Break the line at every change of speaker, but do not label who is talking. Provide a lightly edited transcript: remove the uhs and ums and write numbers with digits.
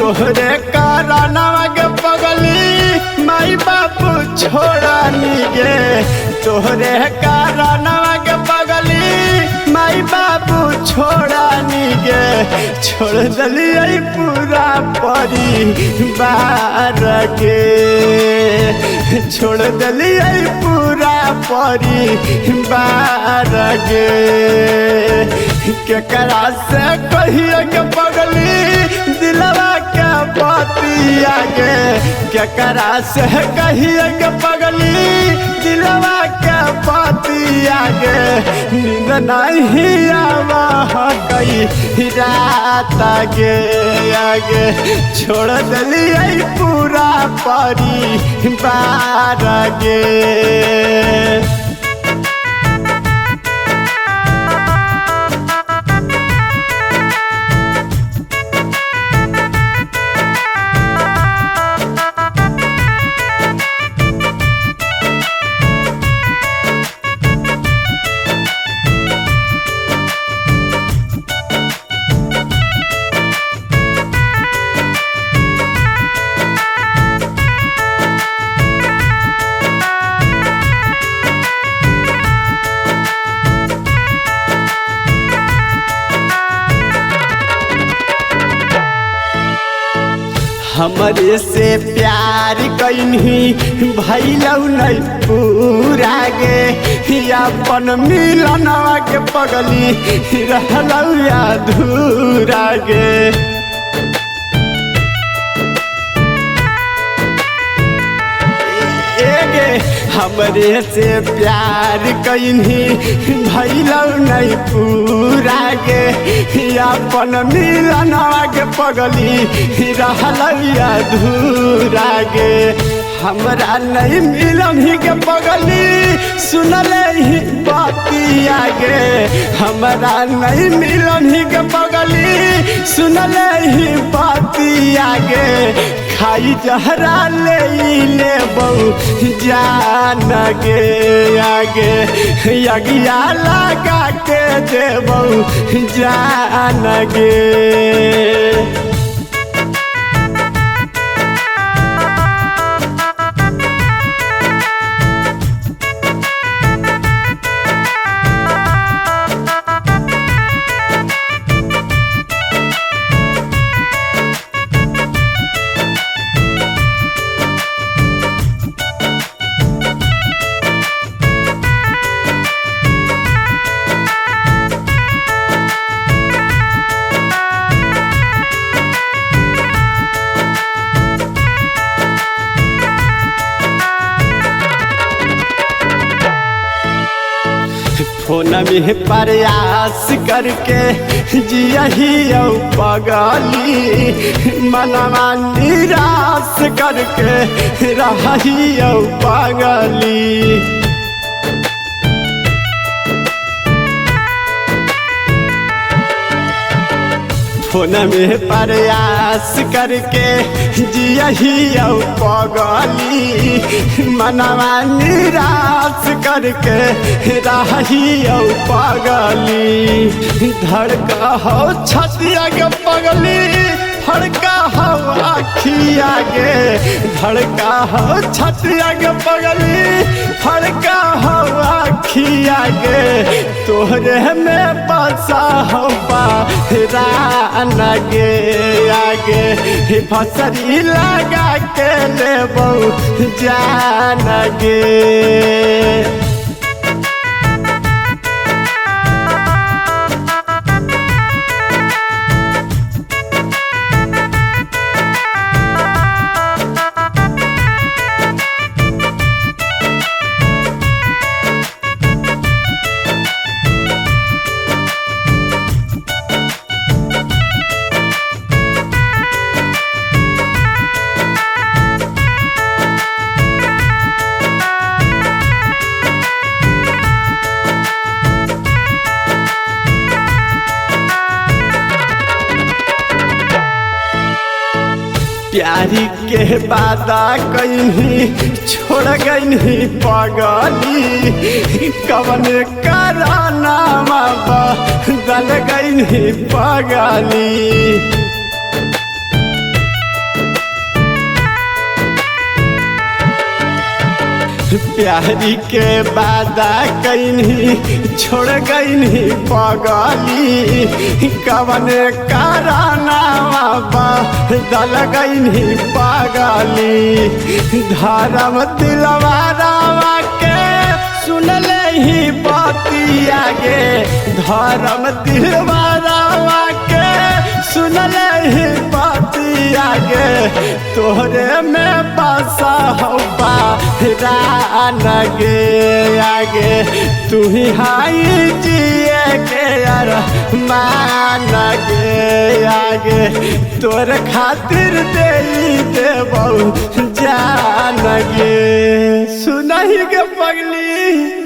तोहरे कारनामा के पगली माई बापू छोड़ानी गे। तोहरे कारनामा के पगली माई बापू छोड़ानी गे। छोड़ दलियै पूरा परिवार के, छोड़ दलियै पूरा परिवार के। केकरा से कहिए के पगली दिलवा के बतिया गे। केकरा से कहिए के पगली दिलवा के बतिया गे। नींद नहीं आवा कई रात गे आगे। छोड़ दलियै पूरा परिवार गे। हमरे से प्यार कैन्ही भैलौ नहीं पूरा गे। अपन मिलनवा के पगली रहलौ अधूरा गे। हमरे से प्यार कैन्ही भैलौ नहीं पूरा गे। अपन मिलनवा के पगली रहलौ अधूरा गे। हमरा नहीं मिलनी के पगली सुनले ही बतिया गे। हमरा नहीं मिलनी के पगली सुनले ही बतिया गे। खाई जहरा ले लेबौ जान गे आगे। यज्ञा लगा के देबौ जान गे। फोन में प्रयास करके जियही पगली। मनवा निराश करके रही पगली। फोन में प्रयास करके जियही पगली। मनवा निराश करके रही पगली। धड़का हो छतिया के पगली फड़का हो आखिया गे। धड़का हो छतिया के पगली फड़का हो आखिया गे। तोहरे में बसा हो पारान गे आगे। फसरी लगा के लेबौ जान गे। प्यारी के वादा कहीं छोड़ गई पगली, कवन कराना बदल गई पगली। प्यारी के वादा कैनी छोड़ गईनी पगली, कवन कराना बदल गईनी पगली। धर्म दिलवारावा के सुन ले ही बतिया गे, धर्म दिलवारावा के सुन ले ही बतिया गे, तोहरे में बसा हो रान गे आगे, तू ही हाई जिए के यार मान गे आगे, तोर खातिर दे देबौ जान गे। सुनही के पगली।